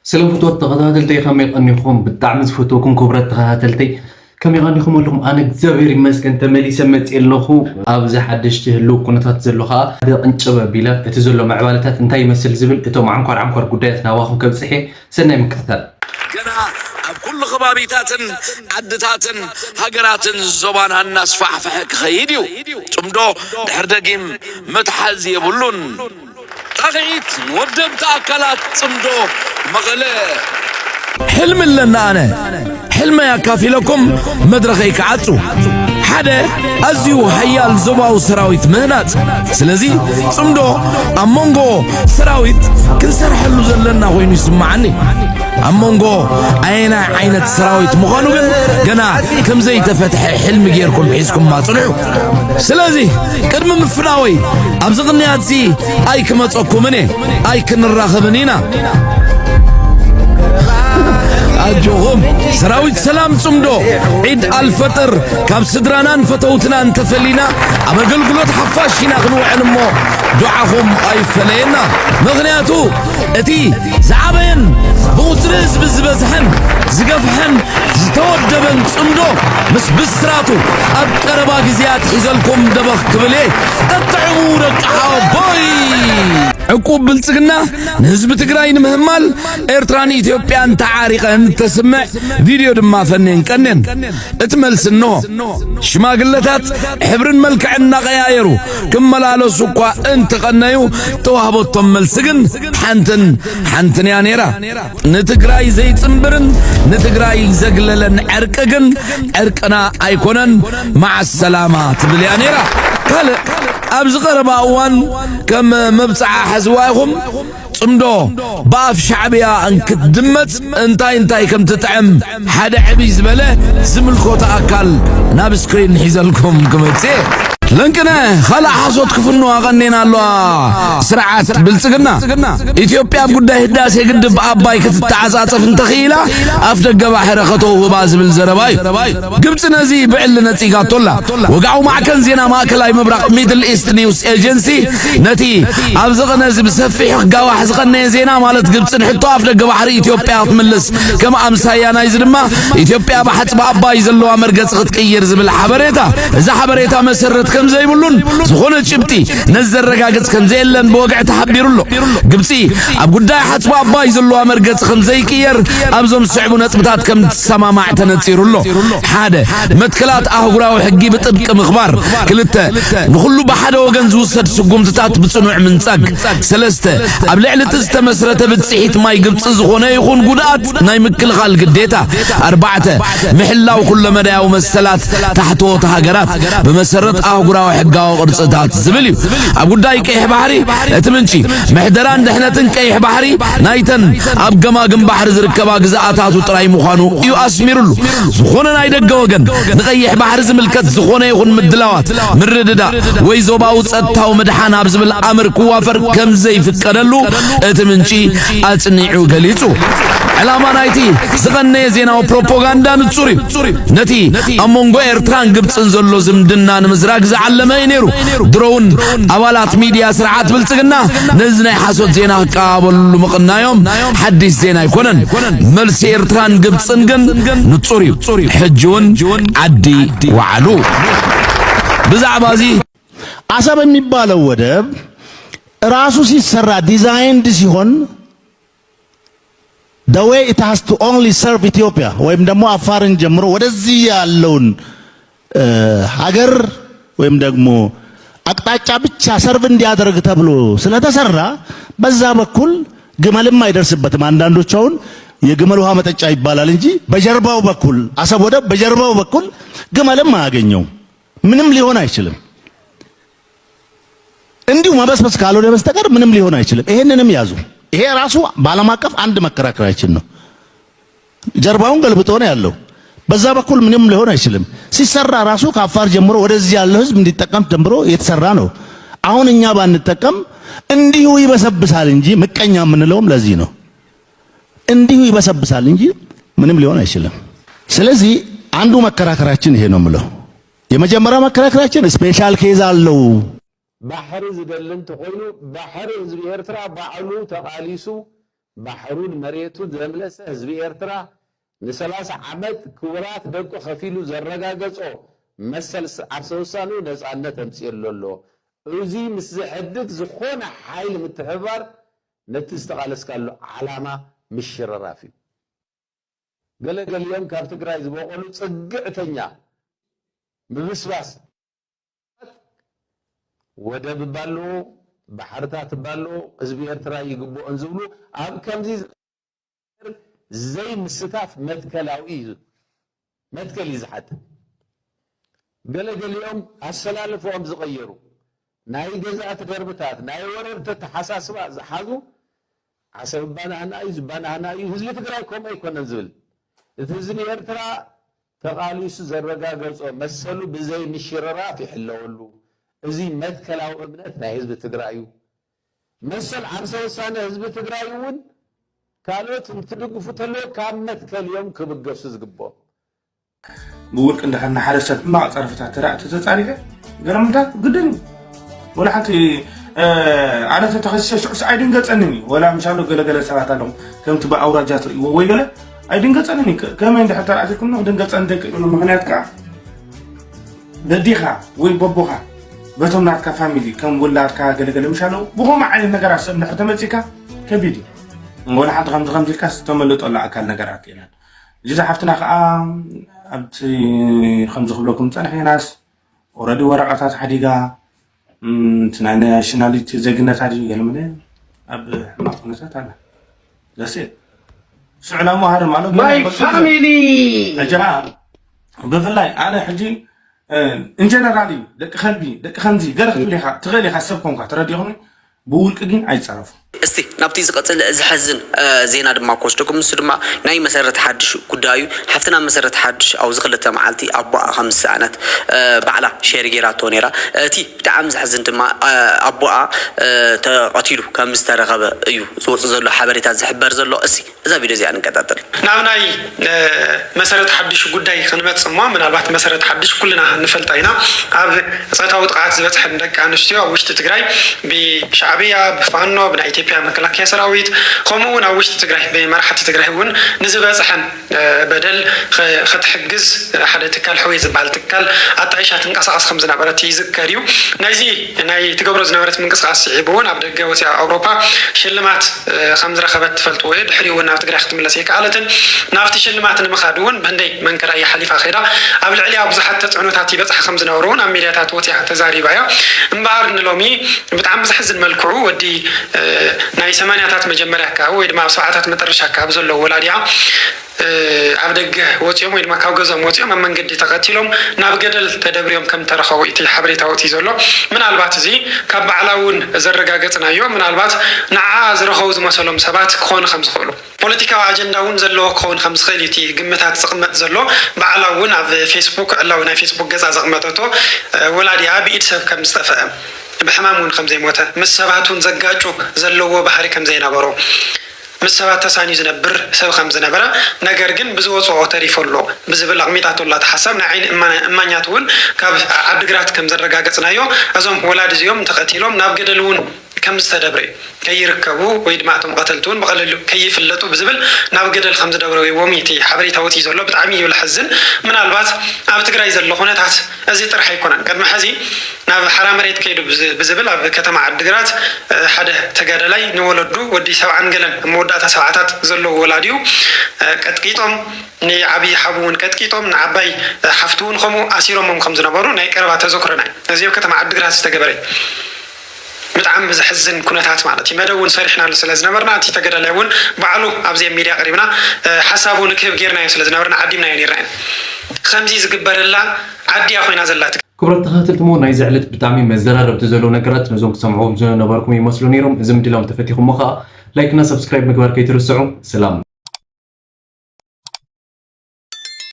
ሰላም ፍትወት ተኸታተልተይ፣ ከመይ ቀኒኹም? ብጣዕሚ ዝፈትወኩም ክቡራት ተኸታተልተይ፣ ከመይ ቀኒኹም ኣለኹም? ኣነ እግዚኣብሔር ይመስገን ተመሊሰ መፅእ ኣለኹ። ኣብዚ ሓደሽቲ ህልው ኩነታት ዘሎ ከዓ ሓደ ቅንጭብ ኣቢለ እቲ ዘሎ ምዕባለታት እንታይ ይመስል ዝብል እቶም ዓንኳር ዓንኳር ጉዳያት ናባኹም ከብፅሕ እየ። ሰናይ ምክትታል። ገና ኣብ ኩሉ ከባቢታትን ዓድታትን ሃገራትን ዞባና እናስፋሕፈሐ ክኸይድ እዩ። ጽምዶ ድሕር ደጊም መትሓዚ የብሉን። ጣቕዒት ንወደብቲ ኣካላት ጽምዶ መቐለ። ሕልሚ ኣለና ኣነ። ሕልመይ ኣካፊለኩም መድረኸይ ክዓጹ። ሓደ ኣዝዩ ሓያል ዞባዊ ሰራዊት ምህናጽ። ስለዚ ጽምዶ ኣብ መንጎ ሰራዊት ክንሰርሐሉ ዘለና ኮይኑ ይስምዓኒ። ኣብ መንጎ ኣየናይ ዓይነት ሰራዊት ምዃኑ ግን ገና ከም ዘይተፈትሐ ሕልሚ ጌርኩም ሒዝኩማ ጽንሑ። ስለዚ ቅድሚ ምፍናወይ ኣብዚ ቅንያትዚ ኣይክመጸኩምን እየ፣ ኣይክንራኸብን ኢና። ኣጆኹም ሰራዊት ሰላም ጽምዶ፣ ዒድ ኣልፈጥር ካብ ስድራናን ፈተውትናን ተፈሊና ኣብ ኣገልግሎት ሓፋሽ ኢና ክንውዕል እሞ ዱዓኹም ኣይፈለየና። ምኽንያቱ እቲ ዝዓበየን ብቑጽሪ ህዝቢ ዝበዝሐን ዝገፍሐን ዝተወደበን ጽምዶ ምስ ብስራቱ ኣብ ቀረባ ግዜያት ሒዘልኩም ደበኽ ክብል እየ። ጠጥዕሙ ደቂ ሓወቦይ። ዕቁብ ብልጽግና ንህዝቢ ትግራይ ንምህማል ኤርትራን ኢትዮጵያን ተዓሪቐን እተስምዕ ቪድዮ ድማ ፈንየን ቀንየን። እቲ መልሲ እንሆ። ሽማግለታት ሕብርን መልክዕን እናቐያየሩ ክመላለሱ እኳ እንተቐነዩ፣ እተዋህበቶም መልሲ ግን ሓንትን ሓንትን እያ ነይራ። ንትግራይ ዘይጽንብርን ንትግራይ ዘግለለን ዕርቂ ግን ዕርቅና ኣይኮነን፣ መዓስ ሰላማ ትብል እያ ነይራ። ካልእ ኣብዚ ቀረባ እዋን ከም መብጽዓ ሓዝዋ ኢኹም ጽምዶ ብኣፍ ሻዕብያ እንክትድመጽ እንታይ እንታይ ከም ትጥዕም ሓደ ዕብይ ዝበለ ዝምልኮቶ ኣካል ናብ ስክሪን ሒዘልኩም ክመጽእ። ለንቅነ ካልእ ሓሶት ክፍኑ ኣቐኔና ኣለዋ ስርዓት ብልጽግና። ኢትዮጵያ ኣብ ጉዳይ ህዳሴ ግድብ ኣባይ ክትተዓጻጸፍ እንተኽኢላ ኣፍ ደገ ባሕሪ ከተውህባ ዝብል ዘረባ እዩ። ግብጺ ነዚ ብዕሊ ነጺጋቶ ኣላ። ወግዓዊ ማዕከን ዜና ማእከላይ ምብራቕ ሚድል ኢስት ኒውስ ኤጀንሲ ነቲ ኣብዚ ቅነ እዚ ብሰፊሑ ክጋዋሕ ዝቐነየ ዜና ማለት ግብጽን ሕቶ ኣፍ ደገ ባሕሪ ኢትዮጵያ ክትምልስ ከም ኣምሳያ ናይዚ ድማ ኢትዮጵያ ብሓጽቢ ኣባይ ዘለዋ መርገጺ ክትቅይር ዝብል ሓበሬታ፣ እዚ ሓበሬታ መሰረት ከም ዘይብሉን ዝኾነ ጭብጢ ነዚ ዘረጋግጽ ከም ዘየለን ብወግዒ ተሓቢሩ ኣሎ። ግብጺ ኣብ ጉዳይ ሓጽቢ ኣባይ ዘለዋ መርገጺ ከም ዘይቅየር ኣብዞም ዝስዕቡ ነጥብታት ከም ትሰማማዕ ተነጺሩ ኣሎ። ሓደ፣ መትከላት ኣህጉራዊ ሕጊ ብጥብቂ ምኽባር። ክልተ፣ ንኹሉ ብሓደ ወገን ዝውሰድ ስጉምትታት ብጽኑዕ ምንጻግ። ሰለስተ፣ ኣብ ልዕሊ እቲ ዝተመስረተ ብጽሒት ማይ ግብጺ ዝኾነ ይኹን ጉድኣት ናይ ምክልኻል ግዴታ። ኣርባዕተ፣ ምሕላው ኩለመዳያዊ መሰላት ታሕተዎት ሃገራት ብመሰረት ኣህጉራዊ ሕጋዊ ቅርጽታት ዝብል እዩ። ኣብ ጉዳይ ቀይሕ ባሕሪ እቲ ምንጪ ምሕደራን ድሕነትን ቀይሕ ባሕሪ ናይተን ኣብ ገማግም ባሕሪ ዝርከባ ግዝኣታቱ ጥራይ ምዃኑ እዩ ኣስሚሩሉ። ዝኾነ ናይ ደገ ወገን ንቐይሕ ባሕሪ ዝምልከት ዝኾነ ይኹን ምድላዋት፣ ምርድዳእ ወይ ዞባዊ ጸጥታዊ ምድሓን ኣብ ዝብል ኣምር ክዋፈር ከም ዘይፍቀደሉ እቲ ምንጪ ኣጽኒዑ ገሊጹ። ዕላማ ናይቲ ዝቐነየ ዜናዊ ፕሮፓጋንዳ ንጹር እዩ። ነቲ ኣብ መንጎ ኤርትራን ግብጽን ዘሎ ዝምድና ንምዝራግ ዝዓለመ እዩ ነይሩ። ድሮ እውን ኣባላት ሚድያ ስርዓት ብልጽግና ነዚ ናይ ሓሶት ዜና ክቀባበሉሉ ምቕናዮም ሓድሽ ዜና ኣይኮነን። መልሲ ኤርትራን ግብጽን ግን ንጹር እዩ። ሕጂ እውን ዓዲ ወዓሉ። ብዛዕባ እዚ አሰብ የሚባለው ወደብ ራሱ ሲሰራ ዲዛይንድ ሲሆን the way it has to only serve ኢትዮጵያ ወይም ደግሞ አፋርን ጀምሮ ወደዚህ ያለውን ሀገር ወይም ደግሞ አቅጣጫ ብቻ ሰርቭ እንዲያደርግ ተብሎ ስለተሰራ በዛ በኩል ግመልም አይደርስበትም። አንዳንዶች አሁን የግመል ውሃ መጠጫ ይባላል እንጂ በጀርባው በኩል አሰብ ወደብ በጀርባው በኩል ግመልም አያገኘውም። ምንም ሊሆን አይችልም። እንዲሁ መበስበስ ካልሆነ በስተቀር ምንም ሊሆን አይችልም። ይሄንንም ያዙ። ይሄ ራሱ በዓለም አቀፍ አንድ መከራከሪያችን ነው። ጀርባውን ገልብጦ ነው ያለው። በዛ በኩል ምንም ሊሆን አይችልም። ሲሰራ ራሱ ከአፋር ጀምሮ ወደዚህ ያለው ህዝብ እንዲጠቀም ጀምሮ የተሰራ ነው። አሁን እኛ ባንጠቀም እንዲሁ ይበሰብሳል እንጂ ምቀኛ የምንለውም ለዚህ ነው። እንዲሁ ይበሰብሳል እንጂ ምንም ሊሆን አይችልም። ስለዚህ አንዱ መከራከራችን ይሄ ነው የምለው። የመጀመሪያው መከራከራችን ስፔሻል ኬዝ አለው። ባሕሪ ዝደሊ እንተኾይኑ፣ ባሕሪ ህዝቢ ኤርትራ ባዕሉ ተቓሊሱ ባሕሩን መሬቱን ዘምለሰ ህዝቢ ኤርትራ ንሰላሳ ዓመት ክቡራት ደቁ ከፊሉ ዘረጋገጾ መሰል ስ-፣ ዓርሰ ውሳኑ ነጻነት ኣምጺእሉ ኣሎ። እዚ ምስ ዘሕድግ ዝኾነ ሓይሊ ምትሕብባር ነቲ ዝተቓለስካሉ ዓላማ ምሽርራፍ እዩ። ገለገሊኦም ካብ ትግራይ ዝበቖሉ ጽግዕተኛ ምብስባስ ወደብ እባ ኣለዎ፣ ባሕርታት እባ ኣለዎ፣ ህዝቢ ኤርትራ ይግብኦን ዝብሉ ኣብ ከምዚ ዘይምስታፍ መትከላዊ እዩ፣ መትከል እዩ ዝሓትት። ገለገሊኦም ኣሰላልፈኦም ዝቐየሩ፣ ናይ ገዛእቲ ደርብታት፣ ናይ ወረርቲ ኣተሓሳስባ ዝሓዙ፣ ዓሰብ እባ ናህና እዩ፣ እባ ናህና እዩ፣ ህዝቢ ትግራይ ከምኡ ኣይኮነን ዝብል። እቲ ህዝቢ ኤርትራ ተቓሊሱ ዘረጋገጾ መሰሉ ብዘይ ምሽርራፍ ይሕለወሉ። እዚ መትከላዊ እምነት ናይ ህዝቢ ትግራይ እዩ። መሰል ዓርሰ ውሳነ ህዝቢ ትግራይ እውን ካልኦት እንትድግፉ ተለዉ ካብ መትከል እዮም ክብገሱ ዝግብኦም። ብውልቂ እንድሕር ንሓደ ሰብ ሕማቕ ጸርፍታት ተራ ተተጻሪፈ ገረምታት ግድን እዩ። ወላ ሓንቲ ኣነ ተተኸሲሰ ሽዑስ ኣይድንገጸንን እዩ። ወላ ምሻሎ ገለገለ ሰባት ኣለኹም ከምቲ ብኣውራጃ ትርእይዎ ወይ ገለ ኣይድንገጸንን እዩ። ከመይ እንድሕር ተራእሲኩም ክድንገጸን ደቂ ምክንያት ከዓ በዲኻ ወይ በቦኻ በቶም ናትካ ፋሚሊ ከም ውላድካ ገለገለ ምሻለው ብኸምኡ ዓይነት ነገራት ሰብ እንድሕር ተመፂካ ከቢድ እዩ። ወላ ሓንቲ ከምዚ ከምዚ ኢልካ ዝተመለጠሉ ኣካል ነገራት የለን። እዚ ሓፍትና ከዓ ኣብቲ ከምዚ ክብለኩም ዝፀንሐ የናስ ኦረዲ ወረቐታት ሓዲጋ እቲ ናይ ናሽናሊቲ ዜግነታ ድዩ ገለመለ ኣብ ሕማቕ ኩነታት ኣላ። ደሴ ስዕላ መሃር ማለት my family ሕጂ ኸዓ ብፍላይ ኣነ ሕጂ እንጀነራል እዩ ደቂ ከልቢ ደቂ ከምዚ ገለ ክትብል ኢኻ ትኽእል ኢኻ ሰብ ኮንካ ተረዲኹም ብውልቂ ግን ኣይፀረፉ እስቲ ናብቲ ዝቐፅል ዝሐዝን ዜና ድማ ክወስደኩም። ንሱ ድማ ናይ መሰረት ሓድሽ ጉዳይ እዩ። ሓፍትና መሰረት ሓድሽ ኣብዚ ክልተ መዓልቲ ኣቦኣ ከም ዝሰኣነት ባዕላ ሼር ገይራቶ ነይራ። እቲ ብጣዕሚ ዝሕዝን ድማ ኣቦኣ ተቐቲሉ ከም ዝተረኸበ እዩ ዝወፅእ ዘሎ ሓበሬታ ዝሕበር ዘሎ። እስቲ እዛ ቪድዮ እዚኣ ንቀጣጠል። ናብ ናይ መሰረት ሓድሽ ጉዳይ ክንመጽእ እሞ ምናልባት መሰረት ሓድሽ ኩልና ንፈልጣ ኢና። ኣብ ፆታዊ ጥቕዓት ዝበፅሐን ደቂ ኣንስትዮ ኣብ ውሽጢ ትግራይ ብሻዕብያ፣ ብፋኖ፣ ብናይ ኢትዮጵያ መከላከያ ሰራዊት ከምኡ እውን ኣብ ውሽጢ ትግራይ ብመራሕቲ ትግራይ እውን ንዝበፅሐን በደል ክትሕግዝ ሓደ ትካል ሕውየ ዝበሃል ትካል ኣጣይሻ ትንቀሳቐስ ከም ዝነበረት ይዝከር እዩ። ናይዚ ናይ ትገብሮ ዝነበረት ምንቅስቃስ ስዒቡ እውን ኣብ ደገ ወፂኣ ኣውሮፓ ሽልማት ከም ዝረኸበት ትፈልጥዎ እዩ። ድሕሪኡ እውን ናብ ትግራይ ክትምለስ ኣይከኣለትን። ናብቲ ሽልማት ንምኻድ እውን ብህንደይ መንገድ እያ ሓሊፋ ከይዳ ኣብ ልዕሊኣ ብዙሓት ተፅዕኖታት ይበፅሓ ከም ዝነበሩ እውን ኣብ ሚድያታት ወፂኣ ተዛሪባ እያ። እምበኣር ንሎሚ ብጣዕሚ ብዘሕዝን መልክዑ ወዲ ናይ ሰማንያታት መጀመርያ ኣካባቢ ወይ ድማ ኣብ ሰብዓታት መጠረሻ ኣካባቢ ዘለዉ ወላዲኣ ኣብ ደገ ወፂኦም ወይ ድማ ካብ ገዝኦም ወፂኦም ኣብ መንገዲ ተቐቲሎም ናብ ገደል ተደብርዮም ከም ተረኸቡ እቲ ሓበሬታ ወፂኡ ዘሎ። ምናልባት እዚ ካብ ባዕላ እውን ዘረጋገፅናዮ ምናልባት ንዓ ዝረኸቡ ዝመሰሎም ሰባት ክኾኑ ከም ዝኽእሉ ፖለቲካዊ ኣጀንዳ እውን ዘለዎ ክኸውን ከም ዝኽእል እዩ እቲ ግምታት ዝቕመጥ ዘሎ። ባዕላ እውን ኣብ ፌስቡክ ዕላዊ ናይ ፌስቡክ ገፃ ዘቕመጠቶ ወላዲኣ ብኢድ ሰብ ከም ዝጠፈአ ብሕማም እውን ከም ዘይሞተ ምስ ሰባት እውን ዘጋጩ ዘለዎ ባህሪ ከም ዘይነበሮ ምስ ሰባት ተሳንዩ ዝነብር ሰብ ከም ዝነበረ ነገር ግን ብዝወፅኦ ተሪፉ ኣሎ ብዝብል ኣቕሚጣቶ ኣላ እቲ ሓሳብ ናይ ዓይኒ እማኛት እውን ካብ ዓድግራት ከም ዘረጋገፅናዮ እዞም ወላዲ እዚኦም ተቐቲሎም ናብ ገደል እውን ከም ዝተደብረ እዩ ከይርከቡ ወይ ድማ እቶም ቀተልቲ እውን ብቐለሉ ከይፍለጡ ብዝብል ናብ ገደል ከም ዝደብረዎም እዩ እቲ ሓበሬታ ወፂኡ ዘሎ። ብጣዕሚ እዩ ለሕዝን። ምናልባት ኣብ ትግራይ ዘሎ ኩነታት እዚ ጥራሕ ኣይኮነን። ቅድሚ ሕዚ ናብ ሓራ መሬት ከይዱ ብዝብል ኣብ ከተማ ዓድግራት ሓደ ተጋዳላይ ንወለዱ ወዲ ሰብዓን ገለን መወዳእታ ሰብዓታት ዘለዎ ወላዲኡ ቀጥቂጦም ንዓብዪ ሓቡ እውን ቀጥቂጦም ንዓባይ ሓፍቱ እውን ከምኡ ኣሲሮሞም ከም ዝነበሩ ናይ ቀረባ ተዘክሮና እዩ። እዚ ኣብ ከተማ ዓድግራት ዝተገበረ እዩ። ብጣዕሚ ብዘሕዝን ኩነታት ማለት እዩ። መደብ እውን ሰሪሕናሉ ስለ ዝነበርና እቲ ተገዳላይ እውን ባዕሉ ኣብዚ ኣብ ሚድያ ቀሪብና ሓሳቡ ንክህብ ጌርናዮ ስለ ዝነበርና ዓዲምናዮ ኔርና ኢና። ከምዚ ዝግበረላ ዓዲ እያ ኮይና ዘላ ትግራይ። ክቡራት ተኸታተልቲ እሞ ናይዚ ዕለት ብጣዕሚ መዘራረብቲ ዘለዉ ነገራት ነዞም ክሰምዕዎም ዝነበርኩም ይመስሉ ነይሮም። እዚ ምድላው እንተፈቲኹሞ ከዓ ላይክ እና ሰብስክራይብ ምግባር ከይትርስዑ። ሰላም።